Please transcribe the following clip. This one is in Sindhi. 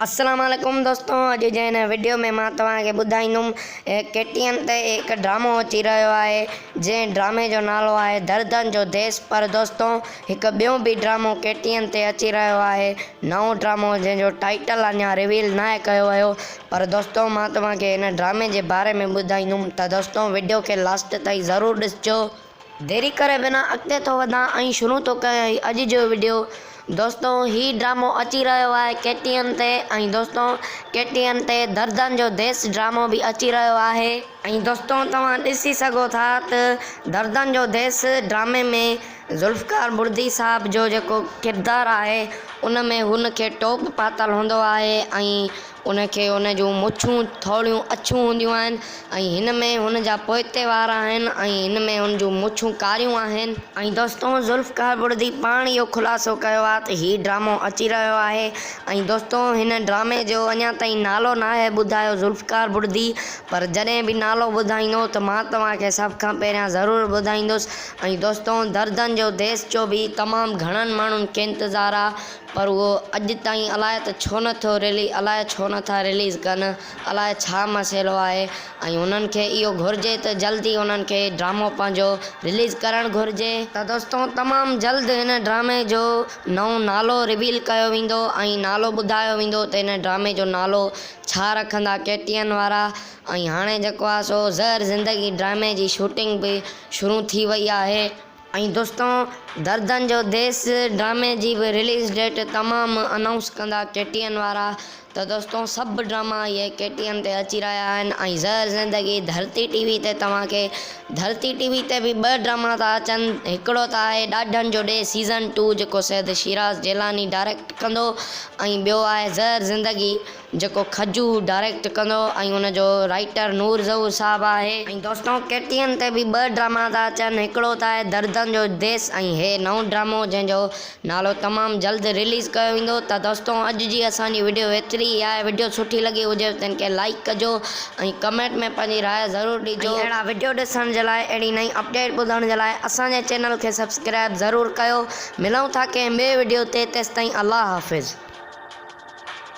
السلام عليڪم دوستو اڄ جي هن وڊيو ۾ مان توهان کي ٻڌائيندم ڪي ٽي اين تي هڪ ڊرامو اچي رهيو آهي جنهن ڊرامي جو نالو آهي دردن جو ديس پر دوستو هڪ ٻيو به ڊرامو ڪي ٽي اين تي اچي رهيو آهي نئون ڊرامو جنهن جو ٽائيٽل اڃا ريويل ناهي ڪيو ويو پر دوستو مان توهان کي هن ڊرامي جي باري ۾ ٻڌائيندم ته دوستو وڊيو کي لاسٽ تائين ضرور ڏسجو. ديري ڪري بنا اڳتي ٿو وڌان ۽ شروع ٿو ڪيان هي اڄ جو وڊيو دوستو هي ڊرامو اچي رهيو آهي ڪي ٽي اين تي ۽ دوستو ڪي ٽي اين تي دردن جو ديس ڊرامو به اچي رهيو آهي. ۽ دوستو توهان ڏسي سگهو ٿا ته دردن جو ديس ڊرامي ۾ ذوالفقار بڙدي صاحب جو جيڪو ڪردار آهي ان ۾ هن کي ٽوپ پاتل هوندو آهي ۽ ان کي ان جون مڇون ٿوريون اڇيون هونديون آهن ۽ هن ۾ هن جا پوئتي وار آهن ۽ هن ۾ هن جون مڇون ڪاريون آهن. ۽ دوستو ذوالفقار بڙدي پاڻ اهو خلاصو ڪيو آهي ته هي ڊرامو اچي رهيو آهي ۽ دوستو هن ڊرامي جو اڃا تائين نالو ناهي ٻڌايو ذوالفقار بڙدي پر جڏهن به نالو ٻڌائيندو ته مان توهان کي سڀ کان پهريان ضرور ٻڌائيندس ۽ دوستو دردن جو ديس جو به تمام گهڻن ماڻهن کي انتظار آهي پر اهو اڄ تائين الائي ته ڇو نه ٿو رلي الائي ڇو نه ٿا رليز ڪن الائي ڇا مسئلو آهي ۽ انهن کي اهو گهرجي ته جلدي انهن کي ڊرامو پنهنجو رليز ڪرڻ گهرجي. ته دوستو تمام جلد هن ڊرامي جو نئون نالو ريويل ڪيو ويندو ۽ نالو ٻڌايو ويندو ته هن ڊرامي جو نالو ڇا رکندا ڪي ٽي اين وارا ۽ هاڻي جيڪو آهي سو زهر زندگي ڊرامي جي شوٽنگ به شروع ٿي وئي آهي. ۽ دوستو دردن جو ديس ڊرامي جي به رليز ڊيٽ تمام انائونس ڪندا ڪي ٽي اين وارا ته دوستو سڀ ڊراما اهي ڪي ٽي اين تي اچي رهيا آهن ۽ زهر زندگي ڌرتي ٽي وي تي توهان کي ڌرتي ٽي وي تي به ٻه ڊراما ٿا اچن هڪڙو ته آهي ڏاڍن جو ڏي سيزن ٽو جيڪو سيد شيراز جيلاني ڊائريڪٽ ڪندو ۽ ٻيو آهي زهر زندگي جيڪو کجو ڊائريڪٽ ڪندو ۽ ان جو رائيٽر نور ظهور صاحب آهي. ۽ دوستو ڪي ٽي اين تي به ٻه ڊراما ٿا اچن هڪڙو ته آهي دردن جو ديس ۽ هي نئون ڊرامو جنهن جو نالو تمام جلد رليز ڪيو ويندو ته دوستو اڄ جي اسان جي وڊيو ايتري ئي آهي وڊيو سٺي لڳي هجي ته ان کي لائيڪ ڪجو ۽ ڪمينٽ ۾ پنهنجي راء ضرور ڏجو. ۽ اهڙا وڊيو ڏسڻ جي لاء اهڙي نئين اپڊيٽ ٻڌڻ جي لاء اسان جي چينل کي سبسڪرائب ضرور ڪيو ملون ٿا ڪنهن ٻئي وڊيو تي تيستائين الله حافظ.